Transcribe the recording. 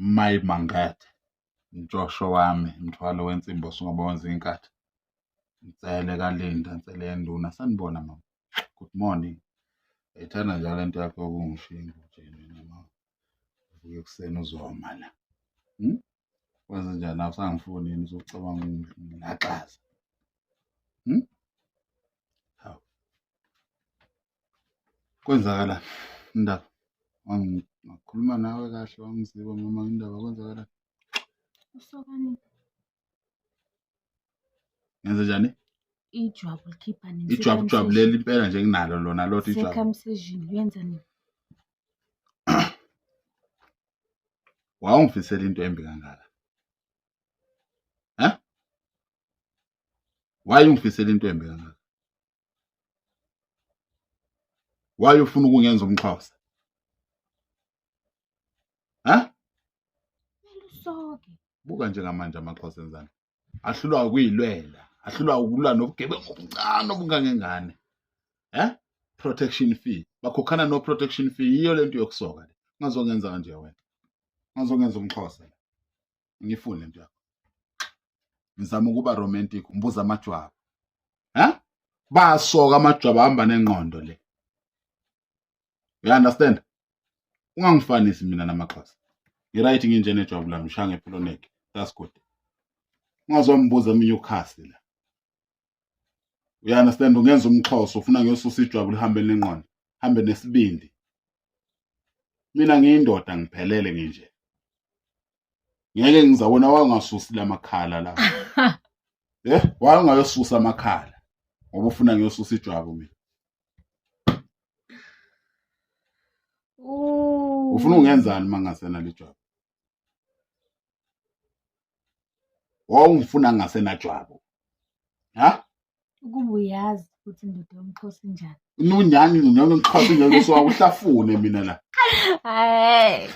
My Mangethe, ntshosho wami, mthwalo wensimbi osungoba wenza inkatha. Nsele kaLinda, Nsele yenduna. Sanibona mama. Good morning. Ngithanda njalo into yakho yokungishiya engutsheni wena mama. Uvuke ekuseni uzoma la. Wenze njani awusangifuni yini usucabanga ungilaxaza? Hawu. Kwenzakala indaba. Wangikhuluma nawe kahle wangiziba mama indaba kwenzakala. Usokani Ngenze njani? Ijwabu likhipha nini? Ijwabu jwabu leli impela nje nginalo lona lodwa ijwabu. Circumcision uyenza nini? Wawungifisela into embi kangaka. Ha? Why ungifisela into embi kangaka? Why ufuna ukungenza umxhosa? Ha? Kumele usoke. Buka njengamanje amaxhosa enzani? Ahlulwa ukuyilwela, ahlulwa ukulwa nobugebengu obuncane obungangengane. Eh? Protection fee. Bakhokhana no protection fee yiyo lento yokusoka le. Ungazongenza kanje wena. Ungazongenza umxhosa la. Ngifuni lento yakho. Ngizama ukuba romantic, umbuza amajwabu. Eh? Basoka amajwabu ahamba nengqondo le. You understand? Ungangifanisi mina namaXhosa. Ngiright nginje nejwabu lami ngishaya ngepolonek. That's good. Ungazombuza eminye ukhasi la. You understand? Ungenza umxhosa ufuna ngiyosusa ijwabu lihambe nengqondo, hambe nesibindi. Mina ngiyindoda ngiphelele nginje. Ngeke ngizabona wangasusi lamakhala la. Eh, wangayosusa amakhala ngoba ufuna ngiyosusa ijwabu mina. Ufuna ungenzani uma ngingasenalo ijwabu? Wawungifuna ngingasenajwabu. Ha? Ukuba uyazi ukuthi indoda yomxhosa injani. Unyani unyani umxhosa injani usuka uhlafune mina la. Hayi.